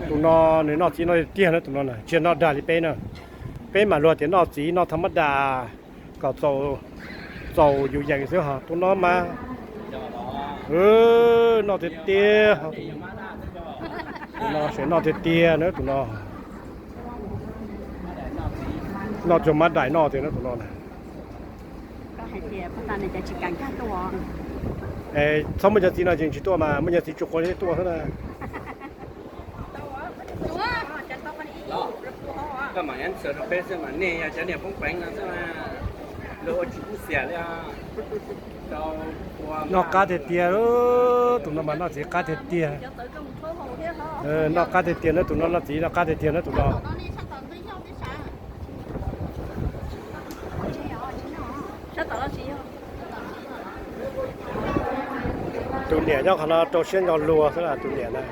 Tus no nws noj txiv noj tiag tiag na, tus no na, tsis yog noj dag li peb na. Peb mam luag tias noj txiv noj thaj mab das kom txaus yus yees xwb, ho tus no mas noj tiag tiag. Tus no noj tiag tiag na tus no. Noj tsuag mab dais noj tiag na tus no na. Txhob muaj cov txiv no tseem tsis tuaj mas muaj cov txiv tsuas quav thiaj tuaj xwb na. Noj qab tiag tiag, tus no mas noj txiv qab tiag tiag. Noj qab tiag tiag na tus no, noj txiv noj qab tiag tiag na tus no. Tus niam nyob qhov no rau siab nco luag xwb tus niam na.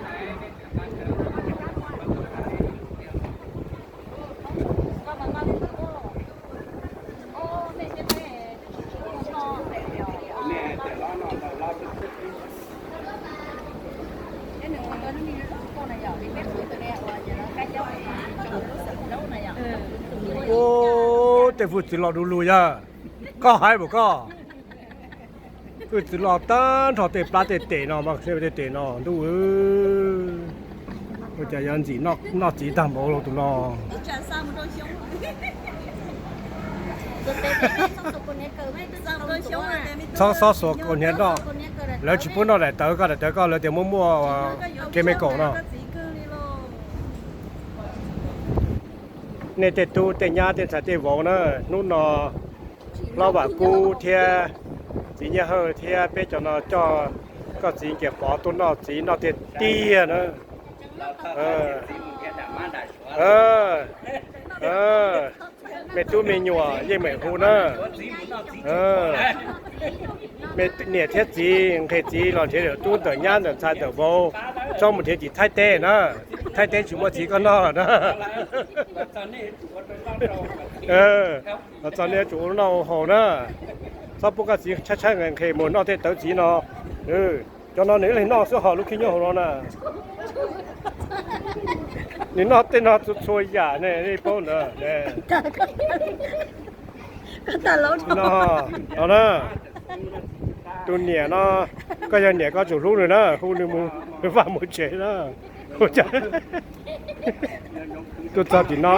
Ub, tej hwj txwv los du lug yog koj hais mas koj. Hwj txwv los tag nrho tej plab tej tes no mas tej tes no ntuj. Ua cas yuav ntxim noj txiv tag npaum li tus no. Txhob xob xuas kaus hniav noj. Lawv tsis pub noj daim tawv koj, daim tawv koj lawv tias muaj muaj chemical no. Nej tej tub tej nyab tej ntxhais tej vauv na, hnub no hlob Vam Kub thiab txiv Nyiaj Hawj thiab peb cov no coj koj txiv Nkias Pov tuaj noj txiv noj tiag tiag na. Me tub me nyuam yeej meem hu na. Me niam thiab txiv nqhis txiv los nrhiav ntawm tub ntawm nyab ntawm ntxhais ntawm vauv, txhob mus nrhiav tim Thaib teb na. Thaib teb tsis muaj txiv koj noj lawm na. Los txog nej yuav tsum ua noj ua haus na. Txhob pub koj txiv tshaib tshaib nqhis nqhis mus noj tej tawv txiv no. Cov no nws ib leeg noj xwb, ho lub khib nyob hauv no na. Nws noj tej no txhua txhua yam ne, nej paub ntawd. No, no na, tus niam no, koj yog niam koj tsum hlub nws na, hu nws mus vaj mus tsev na. Tuaj txog tim no,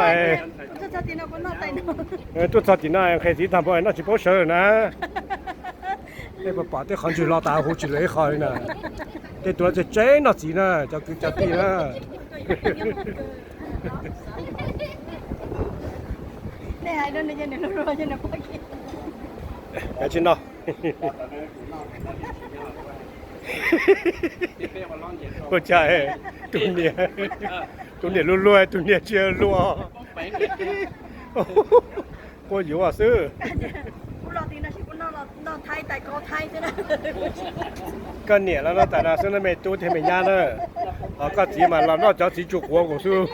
tuaj txog tim no nqhis txiv tag npaum noj tsis paub sawv na. Nej puas pom tej qhov ntswg los tas hu tsis lawv ib qho li na. Tej tus no tseem tseem noj txiv na, cov kwv cov tij na. Tsis noj. Ua cas tus niam, tus niam luag luag, tus niam tsis luag. Quaj yuav xwb. Koj niam los noj tas no xwb na me tub thiab me nyab na. Ho koj txiv mas los noj cov txiv tsuas quav nkaus xwb.